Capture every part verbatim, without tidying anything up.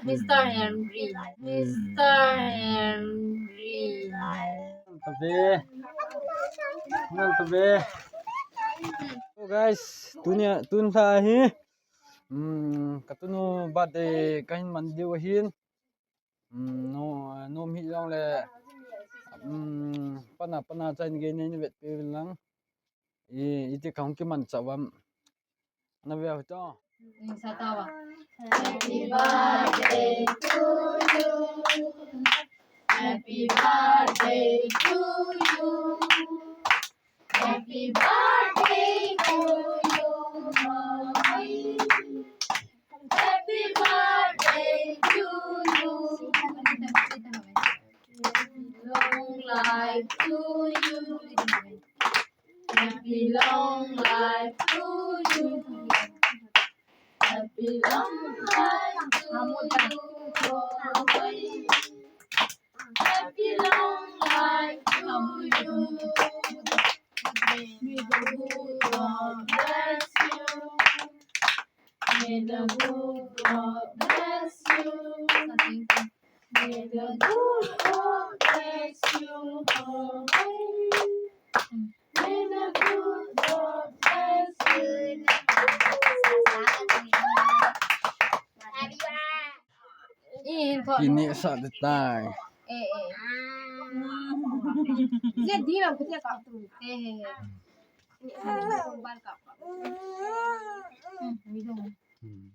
Mister Henry. Mister Henry. Ngal tabe. Ngal tabe. So guys, tunia, tun lha hi. Hmm, katunu birthday kahin man diu ahin. Hmm, no, no mi long le. Hmm, pana, pana chain gei nei vetpeh uvin lang. I, iti kahung kimanchah uvam. Na ve u to. Happy birthday to you. Happy birthday to you. Happy birthday to you. Happy birthday to you. Long life to you. Happy long life to you. Happy long life to you. Happy long life to you. May the good God bless you. May the good God bless you. May the good God bless you always. May the good God bless you. Happy birthday. Kini sa de tai. Eh, eh. Ye di na kutia ka tu. Eh, eh, eh. Ni sa de tu bal ka. Hmm, mi dong. Hmm.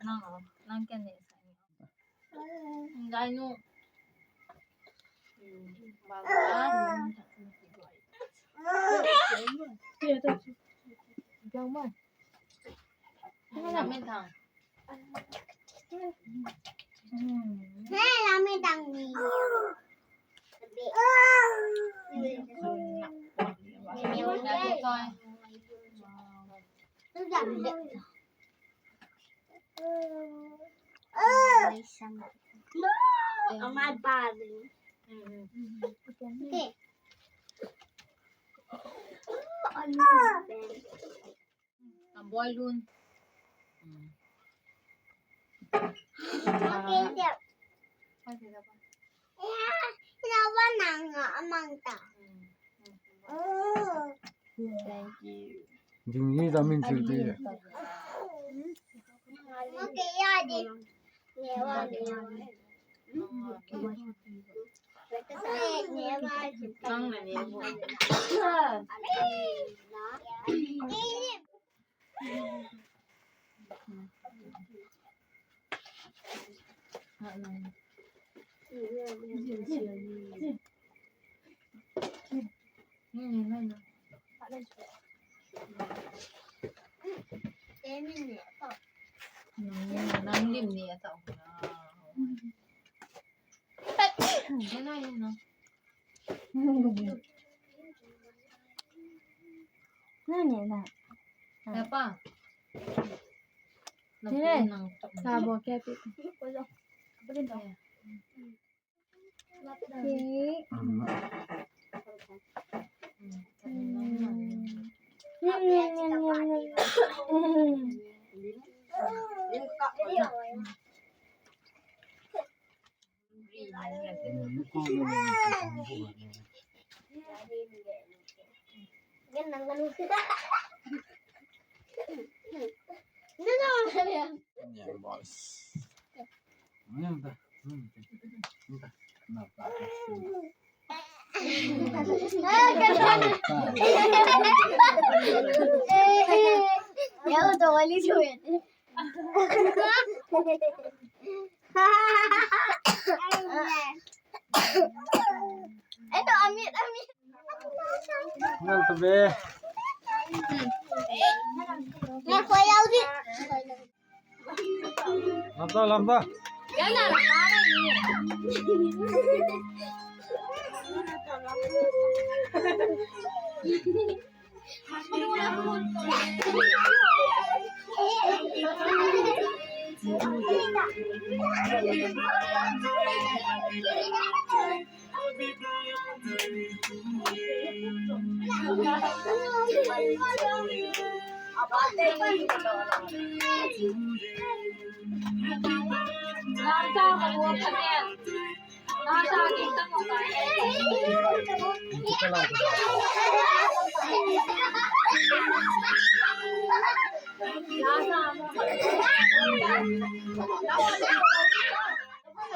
Nang, nang ken ne sa ni. Ngai nu. Bal ka. Jang ma. Nang men thang. Hey, lamai tang ni. Amai bali. Okay. Ang boy dun. Hmm. Okay, sir. Okay, sir. Yeah, sinawa na nga amang ta. Hmm. Oh. Thank you. Jing yi za min chu ti. Okay, ya di. Nang lim ni ata. Yan na, yan na. Nani na? Apa? Sabo kaya pi. Ngal tabe. Lamta, lamta.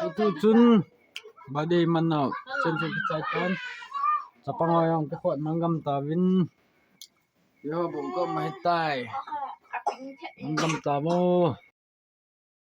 Tutu chun birthday manau chun chun kichai tan. Chapang ho jong kikhot manggam tauvin. Yo, bung ko mai tai. Manggam tauvo.